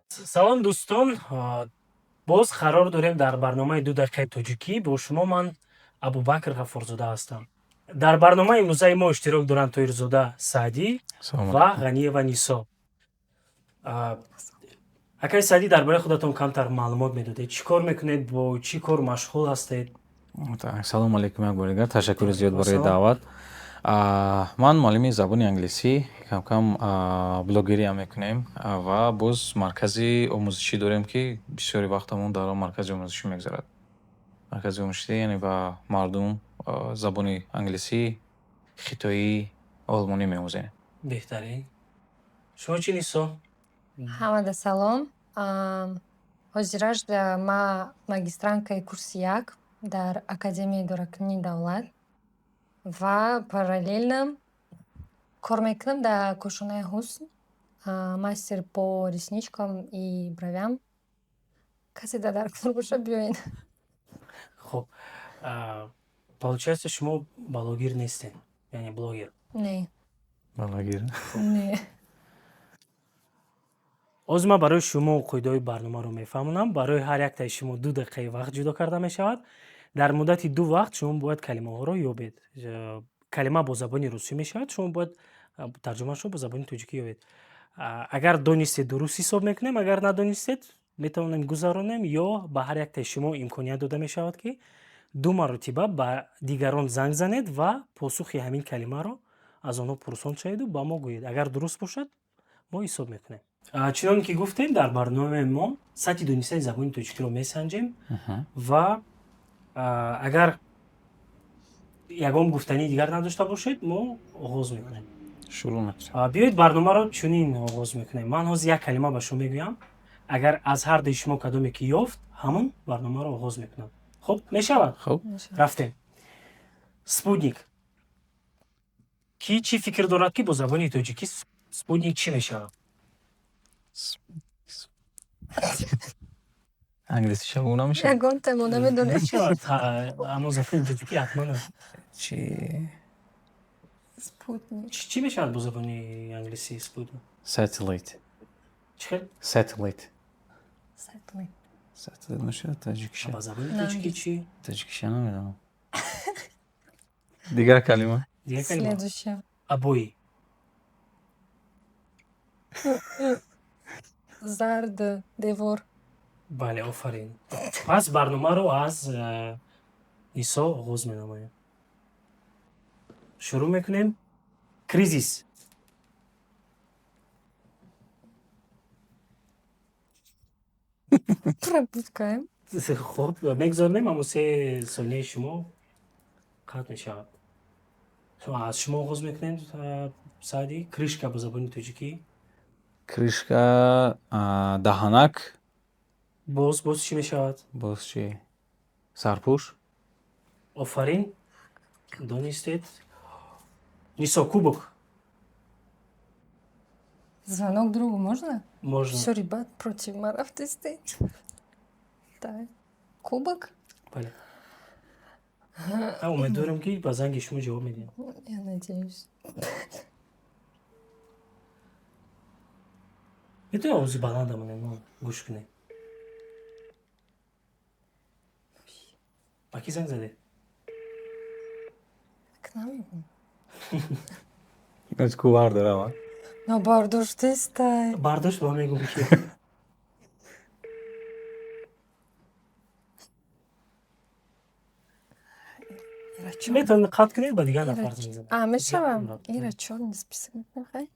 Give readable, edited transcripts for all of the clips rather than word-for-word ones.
Салом, дӯстон. Боз қарор дорем дар барномаи «Ду дақиқаи тоҷикӣ». Бо шумо ман, Абубакр Ғаффорзода, ҳастам. Дар барномаи имрӯзаи мо иштирок доранд Тоҳирзода Саъдӣ ва Ғаниева Нисо. Акаи Саъдӣ, дар бораи худатон камтар маълумот медодед. Чӣ кор мекунед, бо чӣ кор машғул ҳастед? Салому алейкум як бори дигар, ташаккури зиёд барои даъват. Ман муаллими забони англисӣ, камкам блогериам мекунем ва боз маркази омӯзишӣ дорем, ки бисёри вақтамон дар он маркази омӯзишӣ мегузарад. Маркази омӯзишӣ, яъне ба мардум забони англисӣ, хитоӣ, олмонӣ меомӯзем. Беҳтарин. Шумо чӣ, Нисо? Ҳамада салом. Ҳозираш ма магистранткаи курси як дар Академияи идоракунии давлат ва параллельно кор мекунам дар кошонаи «Ҳусн», мастер по ресничкам и бровям. Касе дар кор боша, биёед. Хуб, получается, шумо блогер нестед, яъне блогер? Не. Блогер. Не. Ҳозир ман барои шумо қоидаҳои барномаро мефаҳмонам. Барои ҳар яктаи шумо 2 дақиқаи вақт ҷудо карда мешавад. Дар муддати ду вақт шумо бояд калимаҳоро ёбед. Калима бо забони русӣ мешавад, шумо бояд тарҷумаашро бо забони тоҷикӣ ёбед. Агар донистед, дуруст ҳисоб мекунем, агар надонистед, метавонем гузаронем ё ба ҳар яктаи шумо имконият дода мешавад, ки ду маротиба ба дигарон занг занед ва посухи ҳамин калимаро аз онҳо пурсон шаведу ба мо гӯед. Агар дуруст бошад, мо ҳисоб мекунем. Чуноне ки гуфтем, дар барномаи мо сатҳи донистани забони тоҷикиро месанҷем ва агар ягон гуфтании дигар надошта бошед, мо оғоз мекунем. Шурӯъ мекунем. Биёед, барномаро чунин оғоз мекунем. Ман ҳозир як калима ба шумо мегӯям. Агар аз ҳар дуи шумо кадоме ки ёфт, ҳамон барномаро оғоз мекунам. Хуб мешавад? Хуб. Рафтем. Спутник. Кӣ чӣ фикр дорад, ки бо забони тоҷикӣ спутник чӣ мешавад? Англисиша гуна мешавад? Ягонта мо намедонем. Мешавад, аммо забони тоҷикӣ ҳатман. Чи? Спутник. Чӣ мешавад бо забони англисӣ спутник? Satellite. Чӣ хел? Satellite. Satellite. Satellite мешавад тоҷикиша. Ба забони тоҷикӣ чӣ? Тоҷикиша намедонам. Дигар калима. Дигар калима. Следующее. Обои. Зард, девор. Бале, офарин. Пас барномаро аз Нисо оғоз менамоем. Шурӯъ мекунем. Кризис. Пропускаем. Хуб, мегузорем, аммо 3 сонияи шумо қатъ мешавад. Аз шумо оғоз мекунем, Саъдӣ. Крышка бо забони тоҷикӣ? Крышка, даҳанак. Боз чӣ мешавад? Боз чӣ? Сарпӯш. Офарин, донистед. Нисо, кубок. Звонок другу можно? Можно. Все, ребят, против марафты стоит. Так. Кубок? Бале, умедворем, ки ба занги шумо ҷавоб медиҳем. Я надеюсь. Метавонем овози баланда монем, мо гӯш кунем. Ба кӣ занг задед? К нам? Кувар дорам. Но бардоштестай. Бардошт, ба мегӯм, ки метавонед қатъ кунед, ба дигар нафар занг занед. А, мешавам? Ира, чёрный список мехай?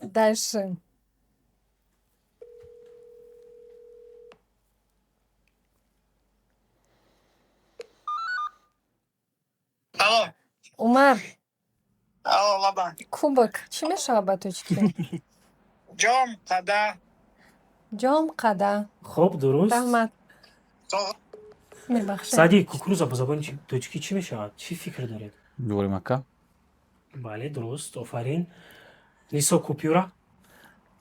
Дальше. Алло. Умар. Алло, лаба. Кубок. Чӣ мешавад ба тоҷикӣ? Ҷом, қада. Ҷом, қада. Хуб, дуруст. Раҳмат. Мебахшед. Саъдӣ, кукуруза бо забони тоҷикӣ чӣ мешавад? Чӣ фикр доред? Ҷувори макка. Бале, дуруст, офарин. Нисо, купюра?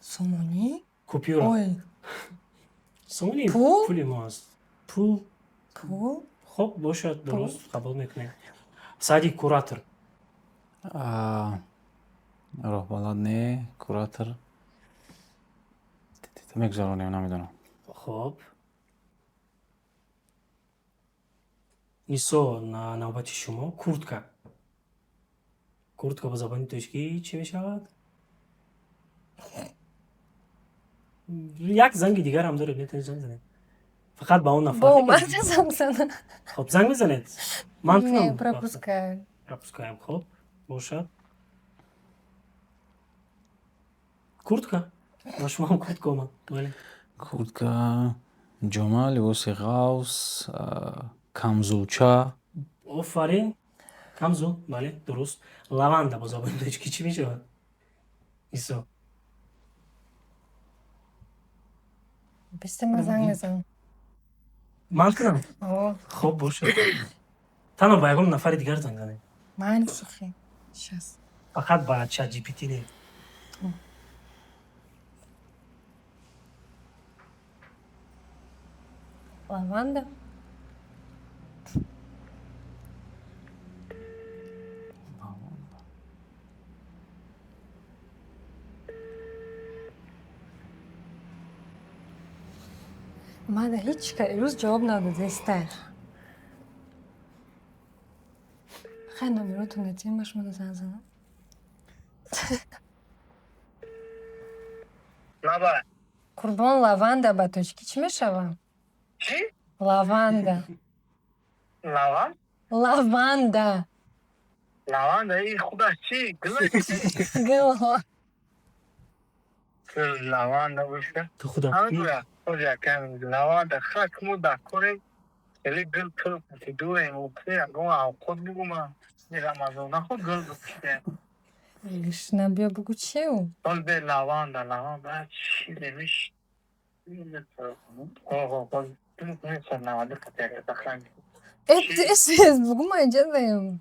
Сомонӣ? Купюра. Ой. Сомонӣ. Пул? Пули мо аст, пул. Пул? Хуб, бошад, дуруст, қабул мекунем. Саъдӣ, куратор. Роҳбалад не, куратор. Мегузаронем, намедонам. Хоб, Нисо, навбати шумо. Куртка. Куртка ба забони тоҷикӣ чӣ мешавад? Як занги дигарам доред, метавонед занг занед. Фақат ба он нафар. Бо омада занг занам. Хоб, занг мезанед? Ман Не, кунам? пропускаем. Пропускаем. Хоб, бошад. Куртка. Ба шумо ҳам куртка омад. Бале. Куртка, ҷома, либоси ғафс, камзулча. Офарин. Камзул, бале, дуруст. Лаванда бо забони тоҷикӣ чӣ мешавад? Исо. Бисте, ман занг мезанам. Ман кунам? О. Хоб, бошад. Танҳо ба ягон нафари дигар занг занед. Майли, шухӣ. Щас. Фақат ба чат GPT не. Лаванда. Мада ҳеҷ ка имрӯз ҷавоб надодестай. Хай, номеротон датем, ба шумо занг занам. Лабай. Қурбон, лаванда ба тоҷикӣ чӣ мешавад? Чӣ? Лаванда. Лаванд? Лаванда. Лаванда и худаш чӣ? Гул? Гулҳо. Лаванда боша. Ту худам. Ҳамин якам лаванда хак мо дар корем. Хеле гул пул дуем, ягон авқот бугума. Рамазона худ гул бикушем. Гушна, биё бугу чиу? Бол бе лаванда, лаванда чӣ немиш. Ого, бол Э, тез бугу, ман инҷа даем.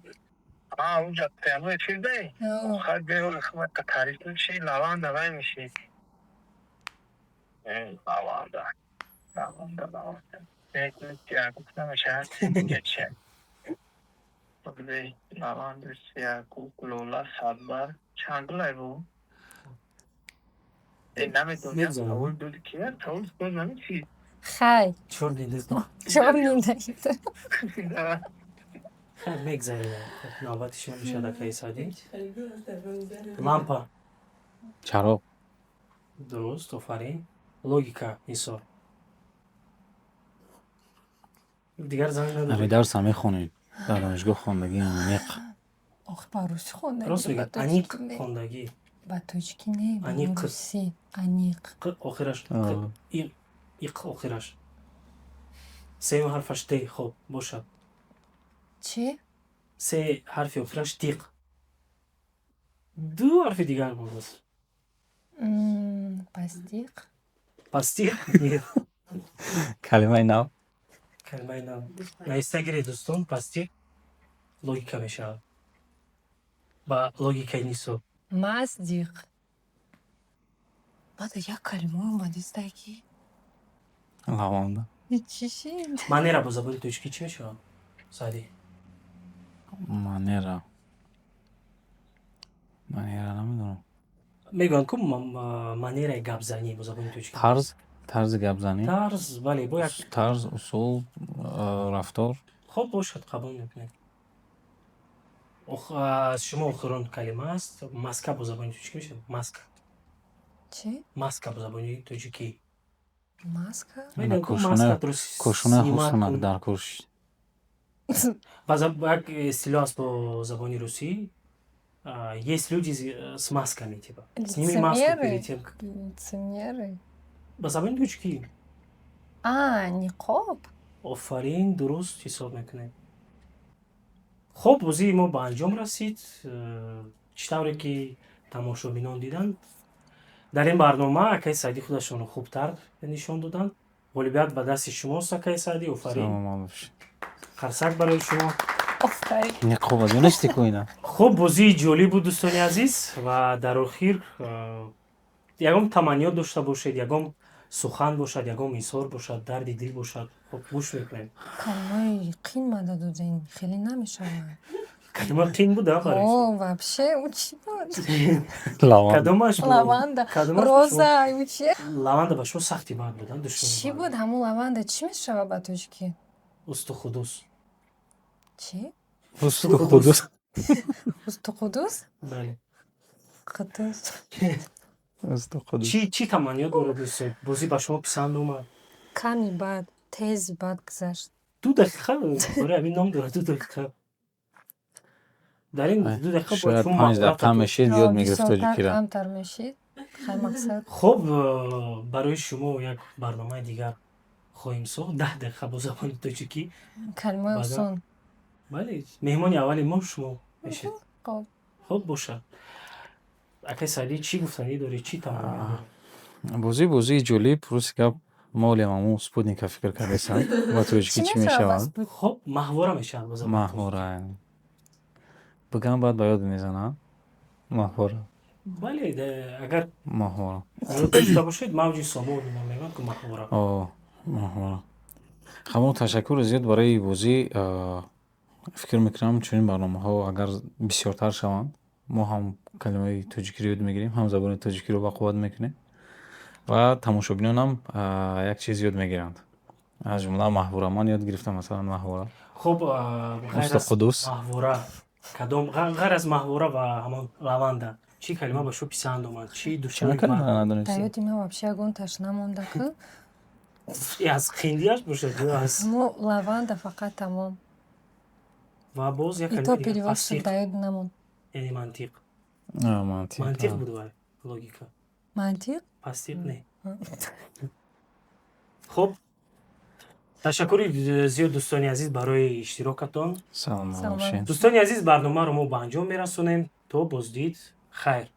А, унҷа прямой эфир даи? Хай, беҳол хмака таъриф меши, лаванда вай меши. Лаванда. Лаванда, лаванда. Сиягук намешавад, дига чи? Лаванда, сиягук, лола, садбар. Чанд гулай бу? Намедонам. Мезанам. Савол доди ки? Савол боз намечи. Хай. Чёрный лист. Чёрный лист. Хай, мегзарем. Хоб, навбати шумо мешавад, акаи Саъдӣ. Лампа. Чароғ. Дуруст, офарин. Логика, Нисор. Дигар занг Ами надоред. дарса мехонед. Дар донишгоҳ хондагӣ аниқ. Ох, ба русӣ хондагӣ. Рост ба мегӯяд. тоҷикӣ Аниқ не. хондагӣ. Ба тоҷикӣ не, ба Аниқ. русӣ. Аниқ. Қ охираш. Қ, иқ охираш. Сеюм ҳарфаш т. Хоб, бошад. Чӣ? Се ҳарфи охираш тиқ. Ду ҳарфи дигар мондааст. Пастиқ. Пастиқ? Нет. Калимаи нав. Калимаи нав. Нависта гиред, дӯстон, пастиқ логика мешавад. Ба логикаи Нисо. Маздиқ. Бада як калима омадистай ки. Лаванда. Чӣ шид? Манера бо забони тоҷикӣ чӣ мешавад? Саъдӣ. Манера. Манера намедонам. Мегӯянд ку манераи гапзанӣ бо забони тоҷикӣ. Тарз, тарзи гапзанӣ. Тарз, бале, бо як Тарз, усул, рафтор. Хоб, бошад, қабул мекунем. Аз шумо охирон калима аст. Маска бо забони тоҷикӣ мешавад? Маска. Чӣ? Маска бо забони тоҷикӣ. Маска? Мегӯянд ку Кошуна, маскатро кошуна снимать ҳусунак кун. дар куш. Як истилоҳ аст бо забони русӣ. Есть люди с масками, типа. Сними маску Лицемеры? перед тем, как. Лицемеры. Ба забони тоҷикӣ. А, ниқоб? Офарин, дуруст ҳисоб мекунем. Хуб, бозии мо ба анҷом расид. Чӣ тавре ки тамошобинон диданд, дар ин барнома акаи Саъдӣ худашонро хубтар нишон доданд. Ғолибият ба дасти шумост, акаи Саъдӣ, офарин. Саломат бошед. Қарсак барои шумо. Офарин. Ниқоб аз ёнести ку ина. Хуб, бозии ҷолиб буд, дӯстони азиз, ва дар охир ягон таманниёт дошта бошед, ягон сухан бошад, ягон изҳор бошад, дарди дил бошад, хуб, гӯш мекунем. Калимаи қин мада додем, хеле намешавад. Калима қин буда барои шумо? О, вообще, ӯ чӣ буд? Лаванда. Кадомаш буд? Лаванда. Кадомаш ба Роза, ӯ чие? Лаванда ба шумо сахти бад буд, душвори Чӣ бад? буд ҳамун лаванда? Чӣ мешавад ба тоҷикӣ? Устухудус. Чӣ? Устухудус. Устухудус? Бале. Қудус. Устухудус. Чӣ таманниёт доред, устод? Бозӣ ба шумо писанд омад? Ками бад, тез бад гузашт. 2 дақиқа, барои ҳамин ном дорад, 2 дақиқа. Дар ин 2 дақиқа бояд Шояд шумо 5 дақиқа маҳорататон мешид, ёд мегирифт Бисёртар, тоҷикиро. камтар мешид. Хай, мақсад. Хуб, барои шумо як барномаи дигар хоҳем сохт, 10 дақиқа бо забони тоҷикӣ. Калимаи Баъдан осон. Бале, меҳмони аввали мо шумо мешед. Хоб. Хуб бошад. Акай Саидӣ, чӣ гуфтанӣ доред, чӣ таманниёт доред? Бозӣ бозии ҷолиб. Рости гап, мо олиам ҳамун спутника фикр кардесам, ба тоҷикӣ Чӣ чӣ мешавад ба мешавад? спутник? Хуб, маҳвора мешавад бо забони тоҷикӣ. Маҳвора. Бигам, баъд ба ёд мезанам. Маҳвора. Бале, агар Маҳвора. ёд дошта бошед, мавҷи Сомон мо мегӯянд ку маҳвора. О, маҳвора. Ҳамон, ташаккури зиёд барои бозӣ. Фикр мекунам, чунин барномаҳо агар бисёртар шаванд, мо ҳам калимаи тоҷикиро ёд мегирем, ҳам забони тоҷикиро ба қувват мекунем ва тамошобинонам як чиз ёд мегиранд. Аз ҷумла маҳвора. Ман ёд гирифтам, масалан, маҳвора. Хуб, ғайр аз Устухудус. маҳвора, кадом, ғайр аз маҳвора ва ҳамон лаванда, чӣ калима ба шумо писанд омад, чӣ Чӣ душвори калимаро бад? Дар надонистӣ? ёди ман вообще ягонташ намонда ку. Аз қиндиаш бошад ё аз Ҳамо лаванда фақат, тамом. Ва боз як И то калимаи дигар, перевод шуд, тасдиқ. дар ёд намонд. Яъне мантиқ. А, мантиқ. Мантиқ буд вай, логика. Мантиқ? Тасдиқ не. Хуб, ташаккури зиёд, дӯстони азиз, барои иштирокатон. Саломат Саломат. бошед. Дӯстони азиз, барномаро мо ба анҷом мерасонем. То боздид, хайр.